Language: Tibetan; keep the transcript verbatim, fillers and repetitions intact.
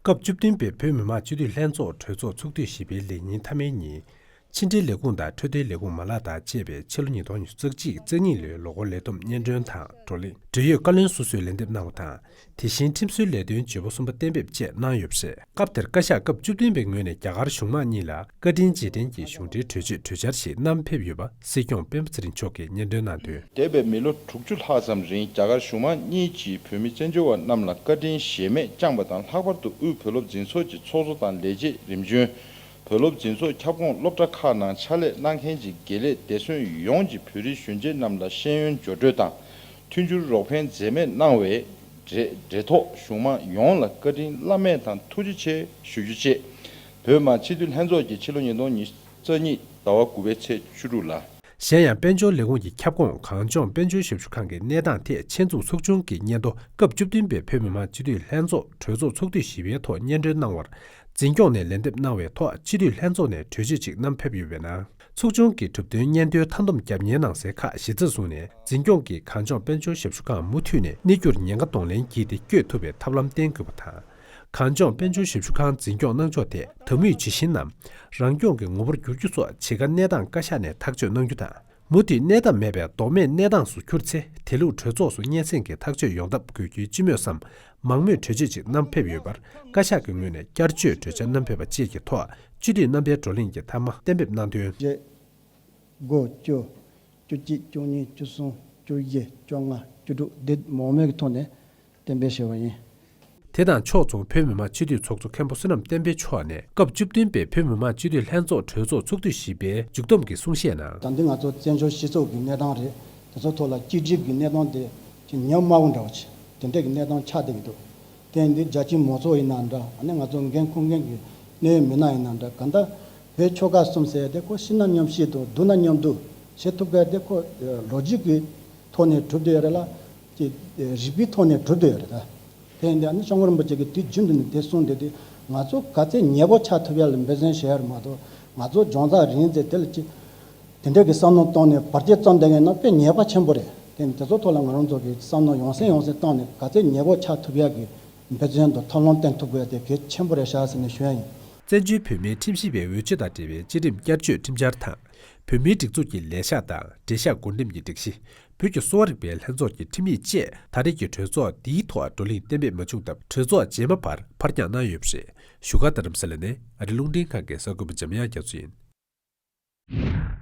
སྐབས་བཅུ་བདུན་པའི་བོད་མི་མང་སྤྱི་འཐུས་ལྷན་ཚོགས་གྲོས་ཚོགས་ཚོགས་དུས་བཞི་པའི་ལས་ཉིན་མཐའ་མའི་ཉིན། ཕྱི་འབྲེལ་ལས་ཁུངས་དང་འཕྲོད་བསྟེན་ལས་ཁུངས་མ་ལག་དང་བཅས་པས་ཕྱི་ལོ་ཉིས་སྟོང་ཉི་ཤུ་རྩ་གཅིག་རྩ་གཉིས་ལོའི་ལོ་འཁོར་ལས་བསྡོམས་སྙན་སྒྲོན་དང་བགྲོ་གླེང་། འབྲེལ་ཡོད་བཀའ་བློན་སོ་སོས་ལན་འདེབས་གནང་བ་དང་། དེ་བཞིན་ཁྲིམས་སྲོལ་ལས་དོན་བརྗེ་པོ་གསུམ་པ་གཏན་འབེབས་བཅས་གནང་ཡོད་པ་རེད། སྐབས་དེར་བཀའ་ཤག་སྐབས་བཅུ་བདུན་པའི་ངོས་ནས་རྒྱ་གར་གཞུང་མང་གཉིས་ལ་བཀའ་དྲིན་རྗེས་དྲན་གྱི་གཞུང་འབྲེལ་གྲོས་ཆོད་གྲོས་འཆར་ཞིག་བསྣམས་ཕེབས་ཡོད་པ་སྲིད་སྐྱོང་སྤེན་པ་ཚེ་རིང་མཆོག་གིས་སྙན་སྒྲོན་གནང་དོན། འདས་པའི་མི་ལོ་དྲུག་ཅུ་ལྷག་ཙམ་རིང་རྒྱ་གར་གཞུང་མང་གཉིས་ཀྱིས་བོད་མི་བཙན་བྱོལ་བ་རྣམས་ལ་བཀའ་དྲིན་གཞལ་མེད་བསྐྱངས་པ་དང་། ལྷག་པར་དུ་དབུས་བོད་སློབ་འཛིན་ཚོགས་ཀྱི་ཚོགས་གཙོ་དང་ལས་བྱེད་རིམ་བྱོན། བོད་སློབ་འཛིན་ཚོགས་ཁྱབ་ཁོངས་སློབ་གྲྭ་ཁག་ནང་ཕྱག་ལས་གནང་མཁན་གྱི་དགེ་ལས་སྡེ་ཚན་ཡོངས་ཀྱི་བོད་རིགས་གཞོན་སྐྱེས་རྣམས་ལ་ཤེས་ཡོན་སྦྱོར་སྤྲོད་དང་། མཐུན་འགྱུར་རོགས་ཕན་འཛེམས་མེད་གནང་བའི་འབྲེལ་འབྲེལ་ཐོག་གཞུང་མང་ཡོངས་ལ་བཀའ་དྲིན་བླ་མེད་དང་ཐུགས་རྗེ་ཆེ་ཞུ་རྒྱུ་བཅས། བོད་མི་མང་སྤྱི་འཐུས་ལྷན་ཚོགས་ཀྱིས་ཕྱི་ལོ་ཉིས་སྟོང་ཉི་ཤུ་རྩ་གཉིས་ཟླ་བ་དགུ་པའི་ཚེས་བཅུ་དྲུག་ལ། གཞན་ཡང་། དཔལ་འབྱོར་ལས་ཁུངས་ཀྱི་ཁྱབ་ཁོངས་གངས་ལྗོངས་དཔལ་འབྱོར་ཞབས་ཞུ་ཁང་གི་གནས་སྟངས་ཐད་ཆེད་འཛུགས་ཚོགས་ཆུང་གི་སྙན་ཐོ། སྐབས་བཅུ་བདུན་པའི་བོད་མི་མང་སྤྱི་འཐུས་ལྷན་ཚོགས་གྲོས་ཚོགས་ཚོགས་དུས་བཞི་པའི་ཐོག་སྙན་སྒྲོན་གནང་བར། འཛིན་སྐྱོང་ནས་ལན་འདེབས་གནང་བའི་ཐོག་སྤྱི་འཐུས་ལྷན་ཚོགས་ནས་གྲོས་ཆོད་ཅིག་བསྣམས་ཕེབས་ཡོད་པའི་ནང་། ཚོགས་ཆུང་གི་གྲུབ་དོན་སྙན་ཐོའི་མཐའ་བསྡོམས་རྒྱབ་གཉེར་གནང་སའི་ཁག་གཞི་རྩར་བཟུང་ནས། འཛིན་སྐྱོང་གིས་གངས་ལྗོངས་དཔལ་འབྱོར་ཞབས་ཞུ་ཁང་མུ་མཐུད་ནས་གནས་རྒྱུར་ཉེན་ཁ་གདོང་ལེན་བགྱིས་ཏེ་བསྐྱོད་ཐུབ་པའི་ཐབས་ལམ་བསྟེན་དགོས་པ་དང་། གངས་ལྗོངས་དཔལ་འབྱོར་ཞབས་ཞུ་ཁང་འཛིན་སྐྱོང་གནང་ཕྱོགས་ཐད་དམ་མུས་ཇི་བཞིན་ནམ། རང་སྐྱོང་གི་ངོ་བོར་བསྒྱུར་རྒྱུ་སོགས་བྱེད་དཀའ་གནས་སྟངས་བཀའ་ཤག་ནས་ཐག་གཅོད་གནང་རྒྱུ་དང་། མུ་མཐུད་གནས་སྟངས་མེད་པའི་ལྡོག་མེད་གནས་སྟངས་སུ་གྱུར་ཚེ། དེ་ལུགས་གྲོས་ཚོགས་སུ་སྙན་སེང་གི་ཐག་གཅོད་ཡོང་ཐབས་དགོས་རྒྱུའི་སྤྱི་མོས་སམ། མང་མོས་གྲོས་ཆོད་ཅིག་བསྣམས་ཕེབས་ཡོད་པར། བཀའ་ཤག་གི་ངོས་ནས་བསྐྱར་བཅོས་གྲོས་འཆར་བསྣམས་ཕེབས་པ་བཅས་ཀྱི་ཐོག་སྤྱི་འཐུས་རྣམ་པའི་བགྲོ་གླེང་གི་ཐ་མ་གཏན་འབེབས་གནང་དོན། བརྒྱད། དགུ། བཅུ། བཅུ་གཅིག་བཅུ་གཉིས། བཅུ་གསུམ། བཅུ་བཞི། བཅོ་ལྔ། བཅུ་དྲུག་འདི་མང་མོས་ཀྱི་ཐོག་ནས་གཏན་འབེབས་བྱས་པ་ཡིན། དེ་དང་ཕྱོགས་མཚུངས། བོད་མི་མང་སྤྱི་འཐུས་ཚོགས་གཙོ་མཁན་པོ་བསོད་ནམས་བསྟན་འཕེལ་མཆོག་ནས། སྐབས་བཅུ་བདུན་པའི་བོད་མི་མང་སྤྱི་འཐུས་ལྷན་ཚོགས་གྲོས་ཚོགས་ཚོགས་དུས་བཞི་པའི་མཇུག་བསྡོམས་ཀྱི་གསུང་བཤད་ནང་། ད་འདི་ང་ཚོ་བཙན་བྱོལ་སྤྱི་ཚོགས་ཀྱི་གནས་སྟངས་རེད། དེ་ཚོ་ཐོག་ལ་གཅིག་སྒྲིལ་གྱི་གནས་སྟངས་དེ་ཅིག་ཉམས་དམའ་བོ་འདྲ་བ་ཅིག་དེ་འདྲ་གི་གནས་སྟངས་ཆགས་བསྡད་ཀྱི་འདུག་དེ་འདི་རྒྱལ་སྤྱིའི་མང་ཚོགས་ཡིན་ན་འདྲ། ཨ་ནི་ང་ཚོ་འགན་འཁུར་མཁན་གྱི་གནད་ཡོད་མི་སྣ་ཡིན་ན་འདྲ། གང་ལྟར་བོད་ཆོལ་ཁ་གསུམ་ཟེར་དེ་ཁོ་ཤི་ན་མཉམ་ཤི་དང་སྡུག་ན་མཉམ་སྡུག་བྱེད་ཐུབ་མཁན་དེ་ཁོ་ལོ་རྒྱུས་ཀྱི་ཐོག་ནས་གྲུབ་བསྡད་ཡོད་རེད་ལ། ཅིག་རིག་པའི་ཐོག་ནས་གྲུབ་བསྡད་ཡོད་རེད་ད། དེ་ཡིན་དུས་ཨ་ནི་སྐྱབས་མགོན་རིན་པོ་ཆེ་གིས་དུས་རྒྱུན་དུ་ནས་དེ་གསུངས་བསྡད་དུས། ང་ཚོ་ག་ཚད་ཉེ་པོ་ཆགས་ཐུབ་ཡ་ལ་འབད་བརྩོན་བྱེད་ཡ་རེད་མ་གཏོགས། ང་ཚོ་སྦྱོང་ཚར་རིང་ཙམ་དེ་ལ་ཅིག་དེ་འདྲ་གི་བསམ་བློ་བཏང་ནས་བར་ཆད་རྩོམ་བསྡད་མཁན་ནི་དཔེ་ཉེས་པ་ཆེན་པོ་རེད། དེ་ནི་དེ་ཚོ་ཐོག་ལ་ང་རང་ཚོ་གིས་བསམ་བློ་ཡང་སེ་ཡང་སེ་བཏང་ནས་ག་ཚད་ཉེ་པོ་ཆགས་ཐུབ་ཡ་གི་འབད་བརྩོན་དང་ཐབས་ལམ་བསྟེན་ཐུབ་དགོས་ཡ་དེ་གལ་ཆེན་པོ་རེད་ཤག་ཟེར་ནས་ཞུ་ཡ་ཡིན། བཙན་བྱོལ་བོད་མིའི་ཁྲིམས་ཞིབ་པའི་འོས་ཆོས་དང་འབྲེལ་བའི་སྤྱི་ཁྲིམས་བསྐྱར་བཅོས་ཁྲིམས་འཆར་དང་། བོད་མིའི་སྒྲིག་འཛུགས་ཀྱི་ལས་ཤག་དང་འབྲེལ་ཤག་བགོ་འགྲེམས་ཀྱི་སྒྲིག་གཞི། བོད་ཀྱི་གསོ་བ་རིག་པའི་ལྷན་ཚོགས་ཀྱི་ཁྲིམས་ཡིག་བཅས། ད་རེས་ཀྱི་གྲོས་ཚོགས་འདིའི་ཐོག་བགྲོ་གླེང་གཏན་འབེབས་མ་བྱུང་སྟབས། གྲོས་ཚོགས་རྗེས་མ་བར་ཕར་འགྱངས་གནང་ཡོད་པ་རེད། བཞུགས་སྒར་རྡ་རམ་ས་ལ་ནས་ཨ་རི་རླུང་འཕྲིན་ཁང་གི་གསར་འགོད་པ་འཇམ་དབྱངས་རྒྱ་མཚོ་ཡིན།